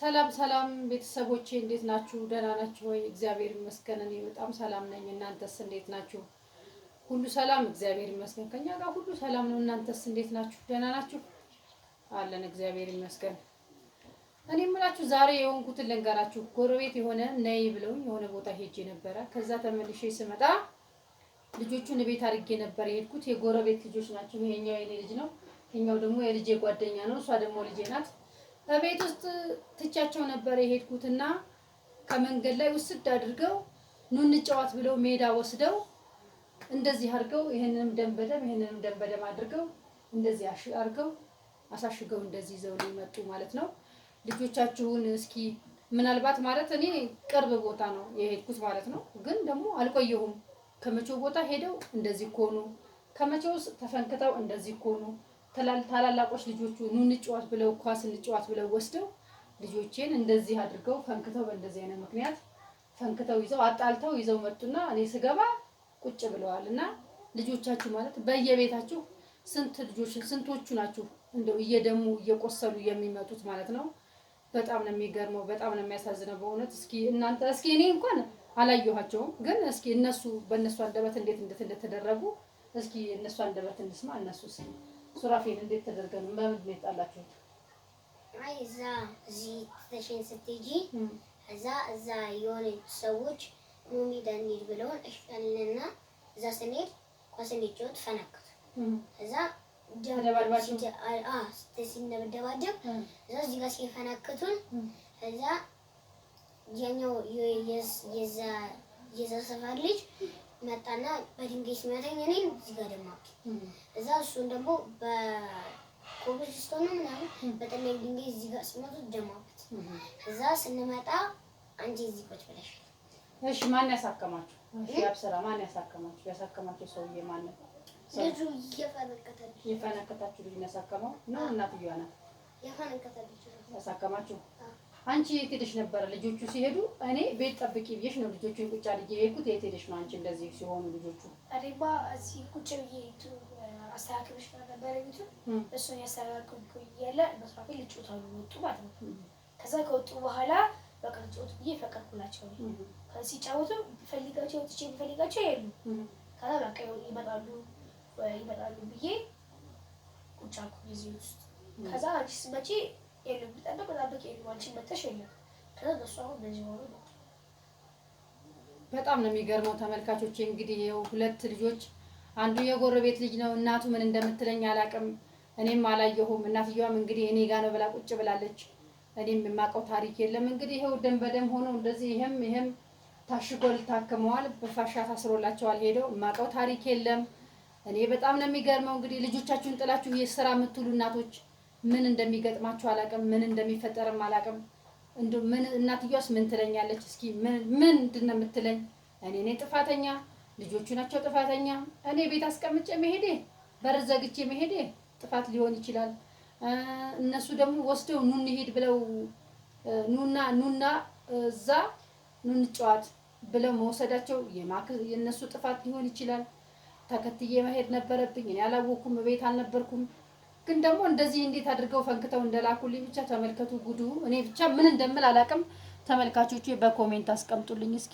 ሰላም ሰላም ቤተሰቦቼ እንዴት ናችሁ? ደህና ናችሁ ወይ? እግዚአብሔር ይመስገን እኔ በጣም ሰላም ነኝ። እናንተስ እንዴት ናችሁ? ሁሉ ሰላም፣ እግዚአብሔር ይመስገን። ከኛ ጋር ሁሉ ሰላም ነው። እናንተስ እንዴት ናችሁ? ደህና ናችሁ? አለን፣ እግዚአብሔር ይመስገን። እኔ የምላችሁ ዛሬ የሆንኩትን ልንገራችሁ። ጎረቤት የሆነ ነይ ብለውኝ የሆነ ቦታ ሄጄ ነበረ። ከዛ ተመልሼ ስመጣ ልጆቹን ቤት አድርጌ ነበር የሄድኩት። የጎረቤት ልጆች ናቸው። ይሄኛው የኔ ልጅ ነው፣ ይሄኛው ደግሞ የልጄ ጓደኛ ነው፣ እሷ ደግሞ ልጄ ናት። በቤት ውስጥ ትቻቸው ነበር የሄድኩትና ከመንገድ ላይ ውስድ አድርገው ኑ እንጫወት ብለው ሜዳ ወስደው እንደዚህ አድርገው ይሄንንም ደም በደም ይሄንንም ደም በደም አድርገው እንደዚህ አድርገው አሳሽገው እንደዚህ ይዘው ሊመጡ ማለት ነው። ልጆቻችሁን እስኪ ምናልባት ማለት እኔ ቅርብ ቦታ ነው የሄድኩት ማለት ነው፣ ግን ደግሞ አልቆየሁም። ከመቼው ቦታ ሄደው እንደዚህ ኮኑ፣ ከመቼውስ ተፈንክተው እንደዚህ ኮኑ። ታላላቆች ልጆቹ ኑ እንጫወት ብለው ኳስ እንጫወት ብለው ወስደው ልጆቼን እንደዚህ አድርገው ፈንክተው በእንደዚህ አይነት ምክንያት ፈንክተው ይዘው አጣልተው ይዘው መጡና እኔ ስገባ ቁጭ ብለዋል። እና ልጆቻችሁ ማለት በየቤታችሁ ስንት ልጆች ስንቶቹ ናችሁ እንደው እየደሙ እየቆሰሉ የሚመጡት ማለት ነው። በጣም ነው የሚገርመው፣ በጣም ነው የሚያሳዝነው በእውነት። እስኪ እናንተ እስኪ እኔ እንኳን አላየኋቸውም፣ ግን እስኪ እነሱ በእነሱ አንደበት እንዴት እንዴት እንደተደረጉ እስኪ እነሱ አንደበት እንስማ። እነሱ እስኪ ሱራፌል እንዴት ተደርገ ነው በምንድን ነው የጣላችሁት? አይ እዛ እዚህ ትተሽን ስትሄጂ እዛ እዛ የሆነ ሰዎች ኑ ሜዳ እንሂድ ብለውን እሺ አልንና እዛ ስንሄድ ኳስ እንጫወት ፈነከቱ። እዛ ተደባድባችሁ? ሲንደባደብ እዛ እዚህ ጋር ሲፈነክቱን እዛ ያኛው የዛ ሰፈር ልጅ መጣና በድንጋይ ሲመታኝ እኔን እዚህ ጋር ደማብኝ። እዛ እሱን ደግሞ በኮብልስቶን ነው ምናምን በጠለኝ ድንጋይ እዚህ ጋር ሲመቱት ደማበት። እዛ ስንመጣ አንቺ እዚህ ቁጭ ብለሻል። እሺ ማን ያሳከማችሁ? እሺ ያብስራ ማን ያሳከማችሁ? ያሳከማችሁ ሰውዬ ማን ነው? ልጁ እየፈነከተ ልጅ የፈነከታችሁ ልጅ ነው ያሳከመው ነው? እናትየዋ ናት የፈነከተ ልጅ ነው ያሳከማችሁ? አንቺ የት ሄደሽ ነበረ? ልጆቹ ሲሄዱ እኔ ቤት ጠብቂ ብዬሽ ነው ልጆቹን ቁጭ አድርጌ የሄድኩት። የት ሄደሽ ነው አንቺ እንደዚህ ሲሆኑ ልጆቹ? እኔማ እዚህ ቁጭ ብዬ አስተካክሎች ነበረ ቤቱን እሱን ያስተካክልኩ እያለ መስራፌ ልጮት አሉ ወጡ ማለት ነው። ከዛ ከወጡ በኋላ በቃ ልጮት ብዬ ፈቀድኩላቸው። ከዛ ሲጫወቱ ፈልጋቸው ወጥቼ ፈልጋቸው የሉም። ከዛ በቃ ይመጣሉ ይመጣሉ ብዬ ቁጭ አልኩኝ እዚህ ውስጥ። ከዛ አንቺ ስትመጪ የሉም፣ ብጠብቅ ብጠብቅ የሉም። አንቺ መተሽ የለም። ከዛ እነሱ አሁን እንደዚህ ሆኑ መጡ። በጣም ነው የሚገርመው ተመልካቾቼ። እንግዲህ ይኸው ሁለት ልጆች፣ አንዱ የጎረቤት ልጅ ነው። እናቱ ምን እንደምትለኝ አላቅም፣ እኔም አላየሁም። እናትየዋም እንግዲህ እኔ ጋ ነው ብላ ቁጭ ብላለች። እኔም የማውቀው ታሪክ የለም። እንግዲህ ይኸው ደም በደም ሆኖ እንደዚህ ይሄም ይሄም ታሽጎል ታክመዋል፣ በፋሻ ታስሮላቸዋል። ሄደው የማውቀው ታሪክ የለም። እኔ በጣም ነው የሚገርመው። እንግዲህ ልጆቻችሁን ጥላችሁ የስራ የምትውሉ እናቶች ምን እንደሚገጥማችሁ አላቅም፣ ምን እንደሚፈጠርም አላቅም። እንደው ምን እናትየዋስ ምን ትለኛለች? እስኪ ምን ምንድን ነው የምትለኝ? እኔ ነኝ ጥፋተኛ? ልጆቹ ናቸው ጥፋተኛ? እኔ ቤት አስቀምጬ መሄዴ በር ዘግቼ መሄዴ ጥፋት ሊሆን ይችላል። እነሱ ደግሞ ወስደው ኑ እንሂድ ብለው ኑና ኑና እዛ ኑ እንጫወት ብለው መውሰዳቸው የእነሱ ጥፋት ሊሆን ይችላል። ተከትዬ መሄድ ነበረብኝ። እኔ አላወኩም፣ ቤት አልነበርኩም። ግን ደግሞ እንደዚህ እንዴት አድርገው ፈንክተው እንደላኩልኝ ብቻ ተመልከቱ ጉዱ። እኔ ብቻ ምን እንደምል አላውቅም። ተመልካቾቼ በ comment አስቀምጡልኝ እስኪ።